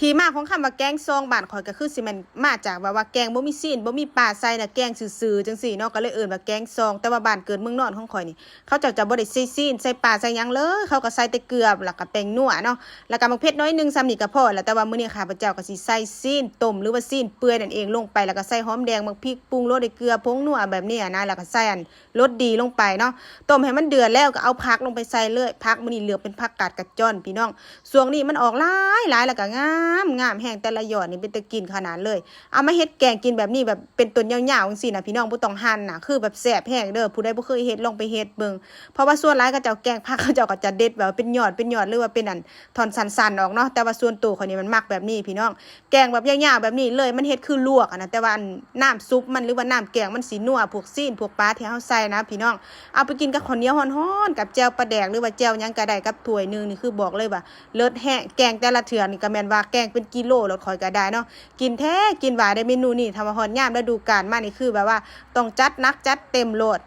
ທີ່ມາຂອງຄຳວ່າແກງຊອງບ້ານຂ້ອຍກໍຄືຊິແມ່ນມາຈາກແບບວ່າແກງບໍ່ມີຊີ້ນ ບໍ່ມີປາໃສ່ນະ ແກງຊື່ໆ ຈັ່ງຊີ້ເນາະ ກໍເລີຍເອີ້ນວ່າແກງຊອງ. ແຕ່ວ່າບ້ານເກີດເມືອງນອນຂອງຂ້ອຍນີ້ ເຂົາເຈົ້າຈະບໍ່ໄດ້ໃສ່ຊີ້ນ ໃສ່ປາໃສ່ຫຍັງເລີຍ ເຂົາກໍໃສ່ແຕ່ເກືອ ແລ້ວກໍແປ້ງນົວເນາະ ແລ້ວກໍໝາກເຜັດໜ້ອຍໜຶ່ງ ສ່ຳນີ້ກໍພໍແລ້ວ. ແຕ່ວ່າມື້ນີ້ຂ້າພະເຈົ້າກໍຊິໃສ່ຊີ້ນຕົ້ມ ຫຼືວ່າຊີ້ນເປື່ອຍນັ້ນເອງລົງໄປ ແລ້ວກໍໃສ່ຫອມແດງ ໝາກພິກ ປຸງລົດດ້ວຍເກືອ ຜົງນົວແບບນີ້ນະ ແລ້ວກໍໃສ່ອັນ ລົດດີລົງໄປເນາະ ຕົ້ມໃຫ້ມັນເດືອດແລ້ວກໍເອົາຜັກລົງໄປໃສ່ເລີຍ. ຜັກມື້ນີ້ເລືອກເປັນຜັກກາດກະຈອນພີ່ນ້ອງ ຊ່ວງນີ້ມັນອອກຫຼາຍໆ ແລ້ວກໍງາມໆ ແຮງ ແຕ່ລະຍອດນີ້ເປັນຕາກິນຂະໜາດເລີຍ. ເອົາມາເຮັດແກງກິນແບບນີ້ ແບບເປັນຕົ້ນຍາວໆ ຈັ່ງຊີ້ນະພີ່ນ້ອງ ບໍ່ຕ້ອງຫັ່ນນະ ຄືແບບແຊບແຮງເດີ້. ຜູ້ໃດບໍ່ເຄີຍເຮັດລອງໄປເຮັດເບິ່ງ ເພາະວ່າສ່ວນຫຼາຍເຂົາເຈົ້າແກງຜັກ ເຂົາເຈົ້າກໍຈະເດັດແບບວ່າເປັນຍອດເປັນຍອດ ຫຼືວ່າເປັນອັນທ່ອນສັ້ນໆອອກເນາະ ແຕ່ວ່າສ່ວນໂຕຂ້ອຍນີ້ມັນມັກແບບນີ້ພີ່ນ້ອງ ແກງແບບຍາວໆແບບນີ້ເລີຍ ມັນເຮັດຄືລວກຫັ້ນນະ ແຕ່ວ່າອັນນ້ຳຊຸບມັນ ຫຼືວ່ານ້ຳແກງມັນຊິນົວ ພວກຊີ້ນພວກປາທີ່ເຮົາໃສ່ນະພີ່ນ້ອງ. ເອົາໄປກິນກັບເຂົ້າໜຽວຮ້ອນໆ ກັບແຈ່ວປາແດກ ຫຼືວ່າແຈ່ວຫຍັງກໍໄດ້ ກັບຖ້ວຍໜຶ່ງນີ້ຄືບອກເລີຍວ່າເລີດແຮງ. ແກງແຕ່ລະເທື່ອນີ້ກໍແມ່ນວ່າແກງເປັນກິໂລໂລດ ຂ້ອຍກໍໄດ້ເນາະ ກິນແທ້ກິນຫວາຍໄດ້ເມນູນີ້. ຖ້າວ່າຮອດຍາມລະດູການມານີ້ ຄືແບບວ່າຕ້ອງຈັດໜັກຈັດເຕັມໂລດ.